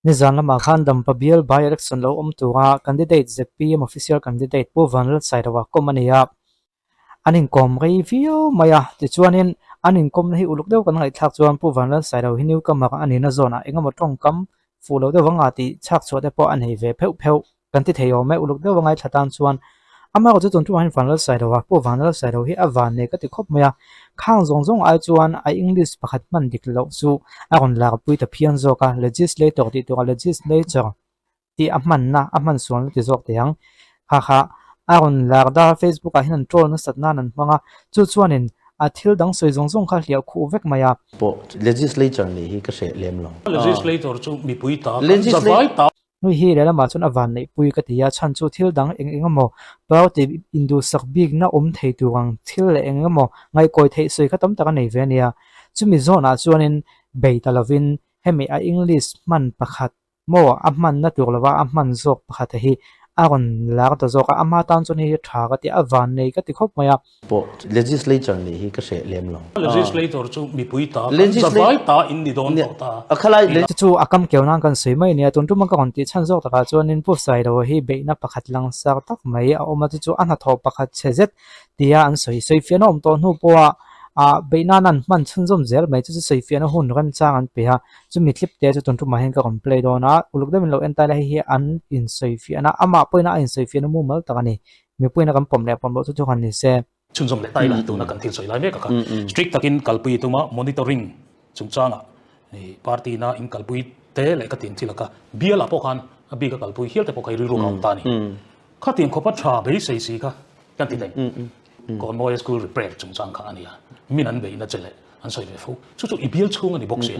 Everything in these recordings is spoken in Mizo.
Nizan lamah khan Dampa bial by-election lo awm tura candidate zpm official candidate Pu Vanlalsailova kawm a ni a, an inkawm rei viau mai a. Tichuanin an inkawmna hi uluk deuh kan ngaihthlak chuan Pu Vanlalsailo hi newcomer a nihna zawnah engemaw tawngkam fuh loh deuh anga tih chhak chhuah te pawh a nei ve pheuh pheuh. Kan ti thei awm e, uluk deuh a ngaithla tan chuan amah chu tun tumah hian Vanlalsailo a, Pu Vanlalsailo hi a van nei ka ti khawp mai a, khang zawng zawng ai chuan a English pakhat hman dik loh chu a rawn larpui ta phian zawk a, legislator tih turah legislature tih a hmanna a hman sualna ti zawk thei ang. Kha kha a rawn lar dar a, Facebook ah hian an troll nasat nan an hmang a, chu chuanin a thil dang sawi zawng zawng kha hliah khuh vek mai a. Pawh legislature nih hi ka hreh lem lo. Legislator chu mipui ta kan zavai ta. Hei hi lehlamah chuan a van neihpui ka ti a, chhan chu thil dang eng eng emaw party induhsak bikna awm thei tur ang thil leh eng emaw ngaihkawi theih sawi kha tam tak a nei ve a nia. Chumi zawnah chuanin bei ta lovin hemi a English hman pakhat maw a hmanna tur lova a hman zawk pakhat hi a rawn lar ta zawk a, ama tan chuan hei hi tha ka ti a, a van nei ka ti khawp mai a. Pawh legislature nih hi ka hreh lem lo. Legislator chu mipui ta kan zavai ta in ni dawn tawh ta. A khalai Chu chu a kam keu nan kan sawi mai nia, tun tuma ka rawn tih chhan zawk takah chuanin Pu Sailo hi beihna pakhat langsar tak mai a awm a, chu chu a hnathawh pakhat chhe zet tia an sawi. Sawifiahna awm tawh hnu pawha ah beih nan an hman chhunzawm zel mai, chu chu sawifiahna hun remchang an pe a, chumi tlip te chu tun tumah hian ka rawn play dawn a, uluk deuhin lo en ta ila hei hi an insawifiahna, amah pawhin a insawifiahna mumal tak a ni. Mipuiin a kan pawm leh pawm loh chu chu han ni se. Chhunzawm leh taila tuna kan thil sawi lai mek a kha. Strict takin kalpui tuma monitoring chungchangah party na in kalpui te leh ka tin thil a kha. Bial ah pawh khan a bik a kalpui hial te pawh kha i rilru ka awm ta a ni. Khatiang khawpa tha beisei si kha kan ti thei. Kawnmawi school repair chungchang kha a ni a, min an beihna che leh an sawi ve fo. Chu chu i bial chhung a ni bawk si a.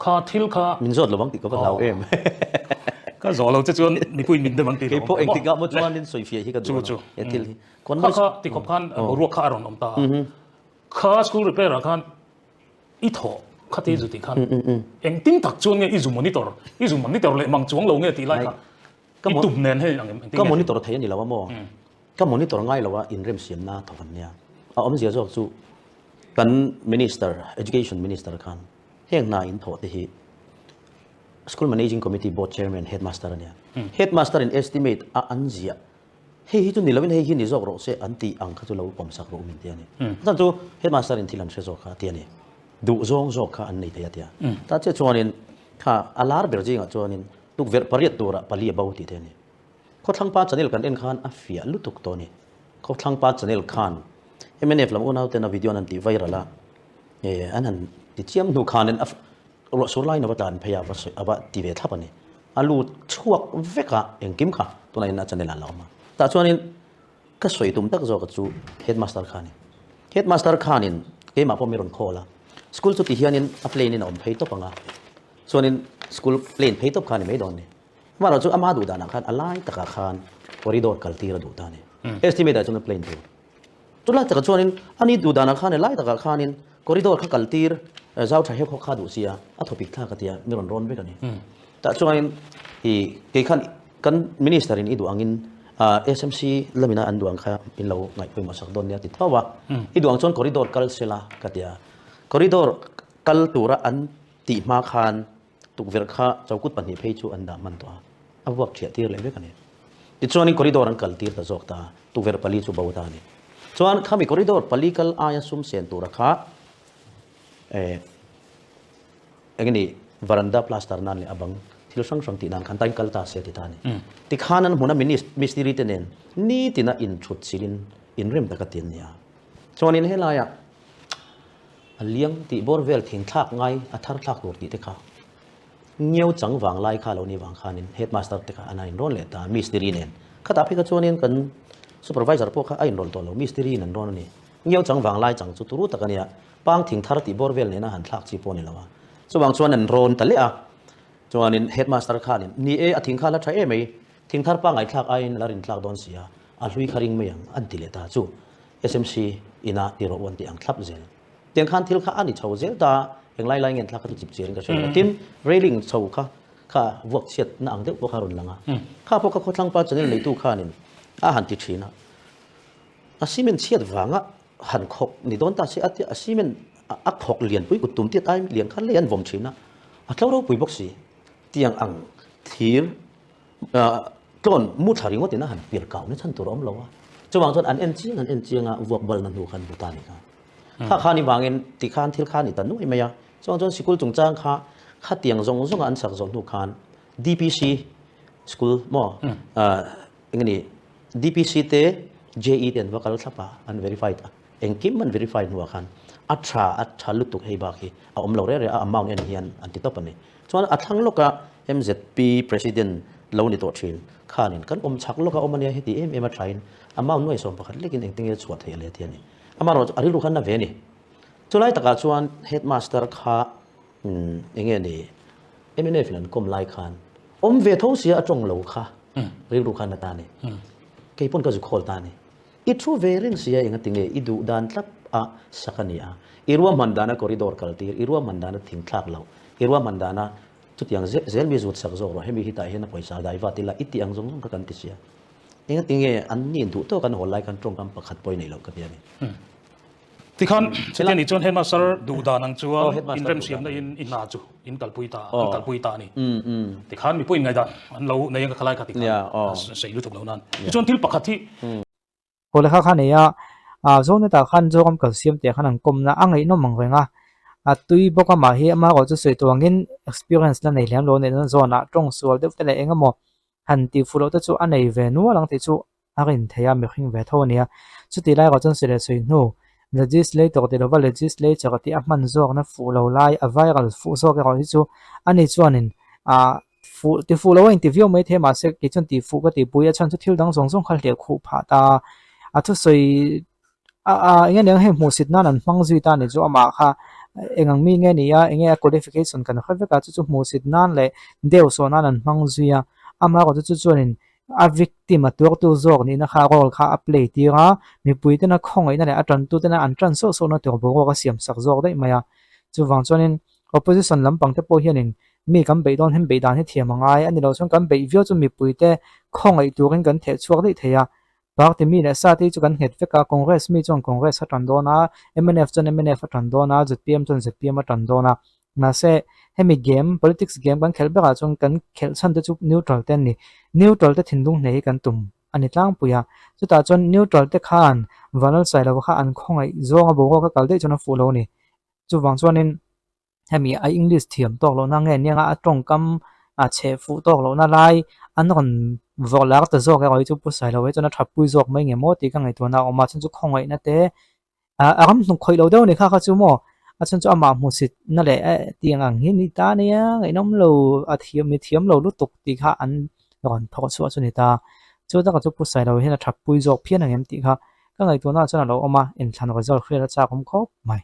Kha thil kha. Min zawt lo ang tih ka va hlau em. Ka zawh lo che chuan mipui min dem ang tih lo. Keipawh engtik ah maw chuan in sawifiah hi ka duh a. He thil hi. Kha kha tikhawp khan boruak kha a rawn awm ta a. Kha school repair ah khan i thawh kha te zu tih khan engtin tak chuan nge i zu monitor i zu monitor leh mang chuang lo nge tih lai kha i tum nen hei ang em engtin nge. Ka monitor thei a ni lo a maw. Ka monitor ngai lo a inremsiamna thawk an nia. A awmzia zawk chu kan minister education minister khan Heng hna in thawh te hi School Managing Committee Board Chairman Headmaster a nia. Headmaster in estimate a an ziah hei hi chu ni lovin hei hi ni zawk rawh se an tih ang kha chu lo pawmsak rawh min ti a ni. Chuan chu Headmaster in thil an hre zawk kha a ti a ni. Duh zawng zawk kha an nei thei a ti a. Ta chiah chuanin kha a lar ber zingah chuanin tukverh pariat turah pali a bo tih te a ni. Khawthlangpa channel kan en khan a fiah lutuk tawh a ni. Khawthlangpa channel khan mnf lam unau ten a video an han tih viral a, an han ti chiam hnu khanin a ruah sur laiin a va tlan phei a, a va ti ve thlap a ni. A lut chhuak vek a, engkim kha tunah hian a channel ah a la awm a. Tah chuanin ka sawi tum tak zawk chu headmaster kha a ni. Headmaster khanin keimah pawh mi rawn call a, school chu ti hianin a plane in a awm phei tawp ang a, chuanin school plane phei tawp kha a ni mai dawn a ni. Amaherawh chu ama duh danah khan a lai takah khan corridor kal tir a duh ta a ni. Estimate ah chuan a plane tur. Chu lai takah chuanin ani duh danah khan lai takah khanin corridor kha kal tir zau tha heuh kha duh sia a thawpik thlak a tia mi rawn rawn vek a ni. Tah chuanin i kei khan kan minister in i duh angin SMC lamina an duh ang kha in lo ngaihpawimawh sak dawn nia ti tho a. I duh ang chuan corridor kal sela ka tia. Corridor kal tura an tih hma khan Tukverh kha chokut pahnih phei chu an dah hman tawh a, a vuak thiah tir leh vek a ni. Tichuanin corridor an kal tir ta zawk ta a, tukverh pali chu bo ta a ni. Chuan khami corridor pali kal aia sum sen tura kha eh eng nge ni veranda plaster nan leh a bang thil hrang hrang tih nan khan tain kal ta se ti ta a ni. Tikhan an hmuna mistiri te nen nitina inthut chilhin inrem taka ti an ni a. Chuanin helaiah A liang tih bawr vel thing thlak ngai a thar thlak tur tih te kha ngiau chang vang lai kha lo ni vang khanin headmaster te kha an han inrawn leh ta mistiri nen. Khatah phei kha chuanin kan supervisor pawh kha a inrawn tawh lo mistiri in an rawn a ni. Ngiau chang vang lai chang chu turu tak a nia pang thing thar tih bawr vel nena han thlak chi pawh a ni lo a. Chuvang chuan an rawn ta leh a chuanin headmaster khanin ni e a thing kha la tha em mai thing thar pangngai thlak aiin la rin tlak dawn si a a hlui kha ring mai ang an ti leh ta chu. SMC ina ti rawh u an tih ang thlap zel. Tiang khan thil kha a ni chho zel ta, englai lai nge an thlak kha chu chip chiar in ka hre lo. Tin, railing chho kha kha vuak chhiat na ang deuh pawh kha a rawn lang a. Kha pawh kha khawthlangpa channel neitu khanin a han ti thin a. A cement chhiat vanga han khawk ni dawn ta se a tia, a cement a khawk lianpui kut tum tiat ai lian khan lei an vawm thin a, a tlo ropui bawk si. Tiang ang thir tlawn mu thla ringawt in a han pir kau na chhan tur a awm lo a. Chuvang chuan an en chiang an en chiang a vuak bal na hnu khan bu ta ni kha. Kha kha ni vangin ti khan thil kha ni ta nuai mai a. Chuvang chuan sikul chungchang kha khatiang zawng zawng a an sak zawh hnu khan DPC school maw eng nge ni DPC te JE te an va kal thlap a an verified a. Engkim an verify hnuah khan a tha a tha lutuk hei bak hi a awm lo reh reh a amount en hian an ti tawp a ni. Chuan a thlang lawka MZP President lo ni tawh thin khanin kan awm chak lawka awm ania heti em em a thain amount nuai 11 lekin engtin nge chhuah theih le ti a ni. Amaherawhchu a rilru khan na ve a ni. Chulai takah chuan Headmaster kha enge ni mnf in an kawm lai khan awm ve tho sia a tawng lo kha rilru khan na ta a ni. Keipawn ka zu khawl ta a ni. I thu ve reng sia engati nge i duh dan tlat a sak a ni a, i ruahman dana corridor kal tir, i ruahman dana thing thlak loh, i ruahman dana chutiang zel zel mi zut sak zawk rawh, hemi hitah hian a pawisa dai vat ila i tih ang zawng zawng kha kan ti sia. Engati nge an ni duh tawk an hawl lai khan tawngkam pakhat pawh i neih loh ka ti a ni. Tikhan chutia ni chuan headmaster duh dan ang chuan inremsiamna in i hna chu in kalpui ta an kalpui ta a ni. Tikhan mipui inngaihdan an lo nei ang ka khalai kha tikhan sei lutuk lo nan. Tichuan thil pakhat hi. Aw lehkha kha nei a, Zonetah khan Zoram kalsiam tih ah khan an kawmna a ngaihnawm ang reng a, a tui bawk a mah hi amaherawh chu sawi tawh angin experience la nei hliam lo a nih chuan zawnah tawng sual deuh te leh eng emaw han tih fuh loh te chu a nei ve nual ang tih chu a rin theih a, mihring ve tho a ni a. Chutih lai erawh chuan sawi leh sawi hnu, legislator ti lova legislature tih a hman zawkna fuh lo lai, a viral fuh zawk erawh hi chu ani chuanin ah fuh ti fuh lo a inti viau mai thei a, mahse kei chuan tih fuh ka tihpui a chhan chu thil dang zawng zawng kha hliah khuh phah ta a, a thusawi a a eng nge ni ang hei hmuhsit nan an hmang zui ta a ni chu amah kha eng ang mi nge ni a, eng nge a qualification kan hre vek a, chu chu hmuhsit nan leh deu sawh nan an hmang zui a, amah erawh chu chu chuanin A victim a tuartu zawk nihna kha role kha a play tir a, mipui tena khawngaihna leh a tantu tena an tan sawh sawhna tur boruak a siam sak zawk daih mai a. Chuvang chuanin opposition lampang te pawh hianin mi kan beih dawn hian beih dan hi thiam a ngai a ni lo chuan kan beih viau chu mipui te khawngaih turin kan theh chhuak daih thei a. Party mi leh sa te hi chu kan nghet vek a, Congress mi chuan Congress a tan dawn a, mnf chuan mnf a tan dawn a, zpm chuan zpm a tan dawn a. Mahse, hemi game, politics game kan khelh berah chuan kan khelh chhan te chu neutral te an ni. Neutral te thinlung hneh hi kan tum a ni tlangpui a. Chutah chuan neutral te khan Vanlalsai lova kha an khawngaih zawnga boruak a kal daih chuan a fuh lo a ni. Chuvang chuanin hemi a English thiam tawk lohna nge nia a tawngkam a chheh fuh tawk lohna lai an rawn vawrh lar ta zawk erawh hi chu Pu Sailoa hi chuan a thatpui zawk mai nge maw tih ka ngaihtuahna a awm a. Chhan chu khawngaihna te A ram hnuk khawih lo deuh a ni kha kha chu maw a chhan chu amah hmuhsit na leh tiang ang hi ni ta nia ngaihnawm lo a thiam mi thiam lo lutuk tih kha an rawn phawrh chhuah chu a ni ta chu taka chu Pu Sailo hian a that pui zawk phian ang em tih kha ka ngaihtuahna ah chuan a lo awm a inthlan result hriat a chak awm khawp mai.